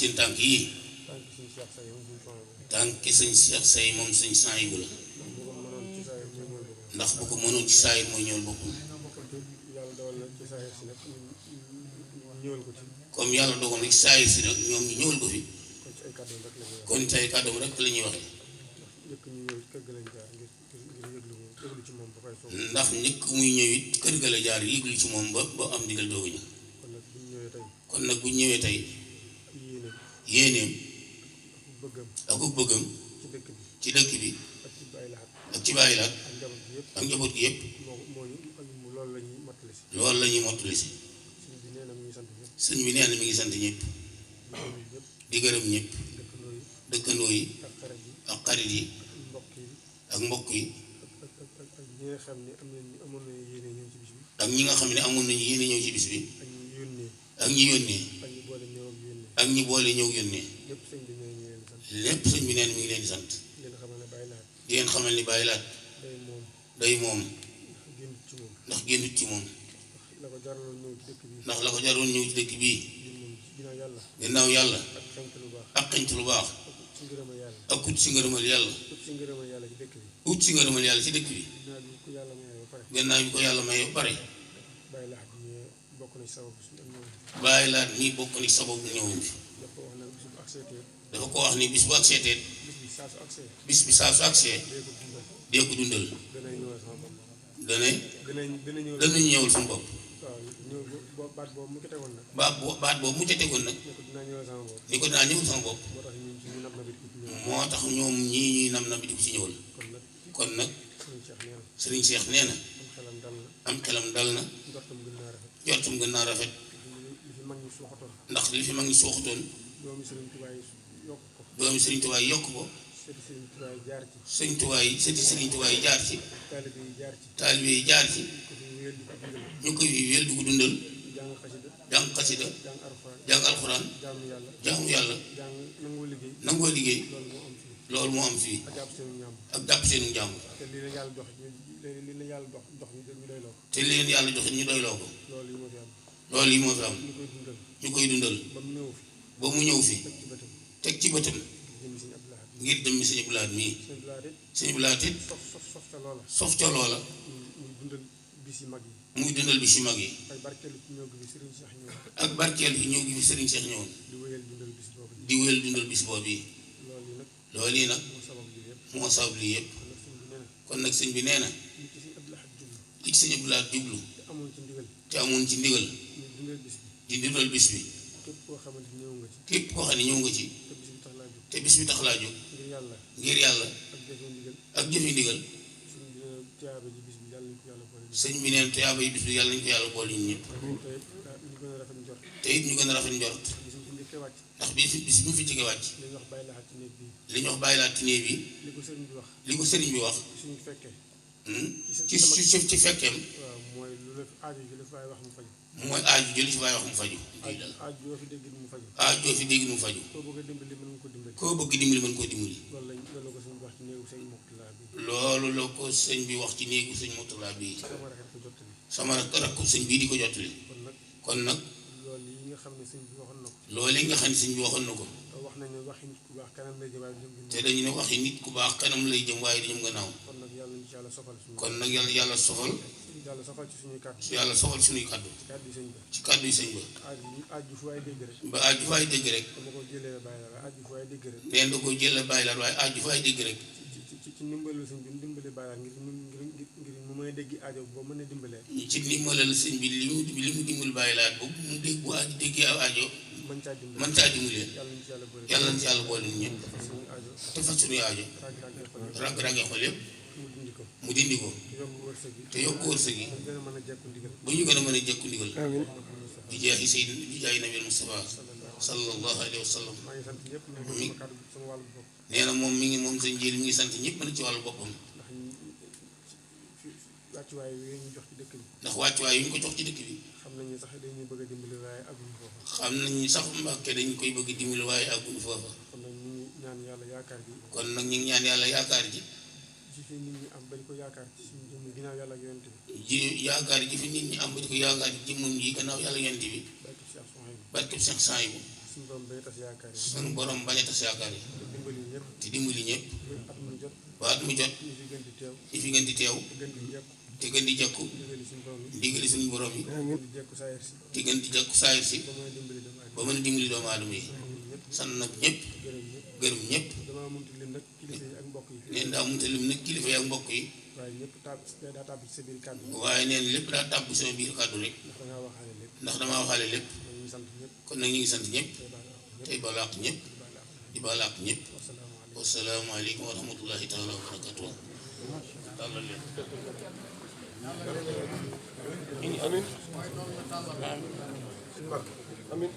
seen tànk yi tànki suñu Cheikh Say moom suñu sang yi tànki sëñ Cheikh Say moom sëñ sang yi la ndax bu ko mënoon ci saa yi mooy ñëwal boppam yàlla dogal na ci saa si nag ñu ñëwal ko ci comme yàlla dogal na ci saa yi si nag ñoom ñu ñëwal ko fi kon ci ay kàddoom rek la ñuy wax kon ci ay kàddoom rek la ñuy waxee njëkk ñu ñëw kër ga lañ jaar ngir yëglu ci moom ba fay soog ndax njëkk muy ñëw it kër ga la jaar yëglu ci moom ba am digal doogu ñëw kon nag bu ñu ñëwee tey kon nag bu ñëwee tey yéene yéeneem bëggam ak ku bëggam ci dëkk bi ci dëkk bi ak ci bàyyi laxat ak ci bàyyi laat ak njaboot gi yëpp ak njaboot gi yëpp moo ñu loolu la ñuy mottali si loolu la ñuy mottali si sëñ bi nee na mi ngi sant ñëpp sëñ bi nee na mi ngi sant ñëpp di gërëm ñëpp dëkkandoo yi ak xarit yi ak mbokk yi ak ñi nga xam ne amoon nañu yéene ñëw ci bis bi ak ñi nga xam ne amoon nañu yéene ñëw ci bis bi ak ñi yónnee ak ñi yónnee ak ñi boole ñëw ak yónnee ak ñi boole ñëw yónnee lépp sëñ bi nee ñu leen di sant lépp sëñ bi nee na mi ngi leen di sant leen xamal ne bàyyi laat di leen xamal ni bàyyi laat day moom day moom génn ci moom ndax génnut ci moom la ko jaraloon ñëw ci dëkk bi ndax la ko jaroon ñëw ci dëkk bii ngir moom ginnaaw yàlla gannaaw yàlla ak sant lu baax ak xeñtu lu baax ci ngërëmal yàlla ak ut si ngërëmal yàlla ut ci ngërëmal yàlla ci dëkk bi ut si ngërëmal yàlla ci dëkk bi ginnaaw bi ku yàlla mayee ba pare gannaaw bi ko yàlla may ba pare bàyyi laat ñu bokk na ci sababu suñu am ñëw bàyyi laat mii bokk ni sababu ñëwuñ fi dafa wax nag bis bu accès tee dafa ko wax ni bis bu agsee teet bis bi saa su accès bis bi saa su agsee dee ko dundal dee ko dundal danay ñëwal sama bopp dana dana ñëw danañ ñëwal suñu bopp waaw ñëw baat boobu mu ko tegoon nag baat boobu mu ca tegoon nag ne ko dinaa ñëwal sama bopp ni ko dinaa ñëwal sama bopp moo tax ñun ci ñu nab na bi di ñëw moo tax ñoom ñii ñuy nam na bi di ko ci ñëwal kon nag kon nag suñu Cheikh nee na Serigne Cheikh nee na am xelam dal na am xelam dal na njortam gën naa rafet jortum gën naa rafet li fi mag ñi suuxatoon ndax li fi mag ñi suuxatoon doomi Sëriñ Tuubaa yi yokk ko doomi Serigne Touba yi yokk ko sëti Sëriñ Tuubaa yi jaar ci Serigne Touba yi sëti Serigne Touba yi jaar ci taalibe yi jaar ci taalibe yi jaar ci ko fi wéel di ko dundal ñu koy wéel du ko dundal jàng xasida jàng xasida jàng arfaan jàng alxuraan jaamu yàlla jaamu yàlla jàng nangoo liggéey nangoo liggéey loolu moo am fii loolu moo am fii ak jàpp seen ñaam ak jàpp seenu njàmm te lii la yàlla dox lii la yàlla dox ñu doy loo te li leen yàlla joxe ñu doyloo ko loolu yi moo fi am loolu yi moo fi am ñu koy dundal ñu koy dundal ba mu ñëw fi ba mu ñëw fi teg ci bëtam teg ci bëtam jëm Sëriñ Abdou Lahad ngir dem Sëñ Abdou Lahad mii Sëriñ Abdou Lahad it Sëñ Abdou Lahad it sof ta loola sof ca loola muy dundal bis yi mag yi muy dundal bi si mag yi ay barkeelu ci ñëw gi bi Sëriñ Cheikh ñëw ak barkeel bi ñëw gi fi Serigne Cheikh ñëwoon di wéyal dundal bis boobu di wéyal dundal bis boobu yi loolu yi nag loolu yi nag moo sabab lii yëpp moo sabab lii yëpp kon nag sëñ bi nee na kon nag sëñ bi nee na li ci Sëriñ Abdou Lahad jublu li ci Sëñ Abdou Lahad jublu te amoon ci ndigal te amoon ci ndigal muy dundal bis bi di dundal bis bi képp koo xamante ñëw nga ci képp koo xam ne ñëw nga ci te bis bi tax laa jóg te bis bi tax laa jóg ngir yàlla ngir yàlla ak jëfe ndigal ak jëfe ndigal suñu dina tiyaaba ji bis bi yàlla ñu ko yàlla boole sëñ bi neen tuyaaba yi bis bi yàlla nañu ko yàlla boole ñun ñëpp ñu gën a rafet njort te it ñu gën a rafet njort bis bi njëkkee wàcc ndax bis bi mu fi jóge wàcc li ñu wax bàyyi laxaat ci néeg bi li ñu wax bàyyi laat ci néeg bi li ko sëriñ bi wax li ko sëriñ bi wax suñu fekkee ci fekkeem waaw mooy lu la aajo ji la fi waaye wax mu faju mooy aaju jëli si waaye wax mu faju aajo yoo fi dégg mu faju aaju joo fi dégg mu faju koo bëgg a dimbali mën nga ko dimbali koo bëgg dimbali mën koo dimbali loolu ko suñu wax ci néegu sëñ Mourtala bi loolu la ko sëñ bi wax ci néegu sëñ Mourtala bii sama rafet ko jottali sama rakk sëñ bii di ko jottali kon nag loolu yi nga xam ne sëñ bi waxoon na ko loolu yi nga xam ne sëñ bi waxoon na ko wax nañ ne waxi nit ku baax kanam lay jëm waaye jëm te dañu ne waxi nit ku baax kanam lay jëm waaye di jëm gannaaw kon nag yàlla ñu ci yàlla sofal suñu kon nag yàlla sofal ci suñuy kàddu yàlla sofal suñuy kàddu kàddu yi sëñ ba ci kàddu yi sëñ ba aaju fu waay dégg rek ba aaju faay dégg rek dama ko jëlee bàyyi la aaju fu waay dégg rek neen da ko jël bàyyi laat waaye aaju faay dégg rek ci ndimbalu sëñ bi ndimbali bàyyi la ngir mu mën a dégg aajo boo mën a dimbalee ci ndimbalal sëñ bi li mu dimbal bàyyi laat boobu mu dégg bu aaju déggee aajo mën caa dimbali mën caa dimbalee yàlla ñu ci yàlla boole yàlla na ci yàlla boole ñun ñëpp suñu aajo te faj suñuy aajo rag-ragee xol yëpp mu dindi ko mu dindi ko te yokk wërsëg yi te yokk wërsëg yi ñu gën a mën a jekku ndigal ba ñu gën a mën a jekku ndigal amiin bi jaahi sayyid bi jaahi nabil Mustafa sallallahu alayhi wa sallam maa ngi sant ñëpp ne sama kàddu sama wàllu bopp nee na moom mi ngi moom sëñ Jiili mi ngi sant ñëpp na ci wàllu boppam ndax wàccuwaay yi ñu jox ci dëkk bi ndax wàccuwaay yu ñu ko jox ci dëkk bi xam nañ ne sax dañuy bëgg a dimbali waaye aguñu foofa xam nañ sax Mbàkke dañ koy bëgg dimbali waaye àgguñu foofa kon nag ñu ngi ñaan yàlla yaakaar gi kon nag ñu ngi ñaan yàlla yaakaar ji ci fi nit ñi am bañ ko yaakaar ci suñu jëmm ginnaaw yàlla ak yonent bi ji yaakaar ji fi nit ñi am ba di ko yaakaar ji moom yi gannaaw yàlla yonent bi barke Cheikh Souhaïbou barkeb Cheikh Souhaïbou suñu borom bañ a tas yaakaar yi. suñu borom bañ a tas yaakaar yi. te dimbali ñëpp. te dimbali ñëpp. at mu jot. ba at mu jot. ñu fi gën di teew. ñu fi gën di teew. te gën di jekku. te gën di jekku. ndigali suñu borom yi. ndigali suñu borom yi. di jekku saayir si. te gën di jekku saayir si. ba mën a dimbali doomu aadama. ba mën a dimbali doomu aadama yi. sant nag ñëpp. gërëm ñëpp. damaa mënut lim nag kilifa yi ak mbokk yi. neen daa mënut lim nag kilifa yi ak mbokk yi. waaye ñëpp daa tàbb ci sa biir kàddu. waaye neen lépp daa tàbb sama biir kàddu rek. ndax damaa waxaale lépp. kon nag ñu ngi sant ñëpp. tey baal àq ñëpp. di baal àq ñëpp. wasalaamaaleykum wa rahmatullahi taala wa barakatuh. tàllal leen. amiin amiin amiin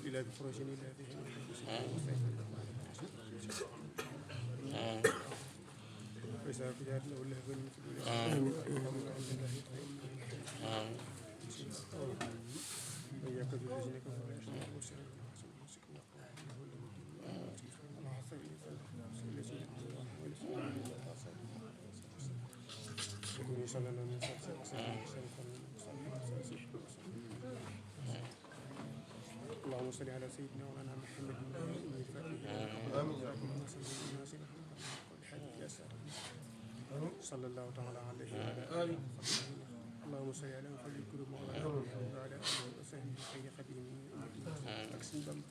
إلى بفرج إلى به وإذا كجار له الله بن اللهم صل على سيدنا مولانا محمد صلى الله تعالى عليه وعلى آله اللهم صل على محمد كل مولانا وعلى آله وصحبه خير خديمه أكسن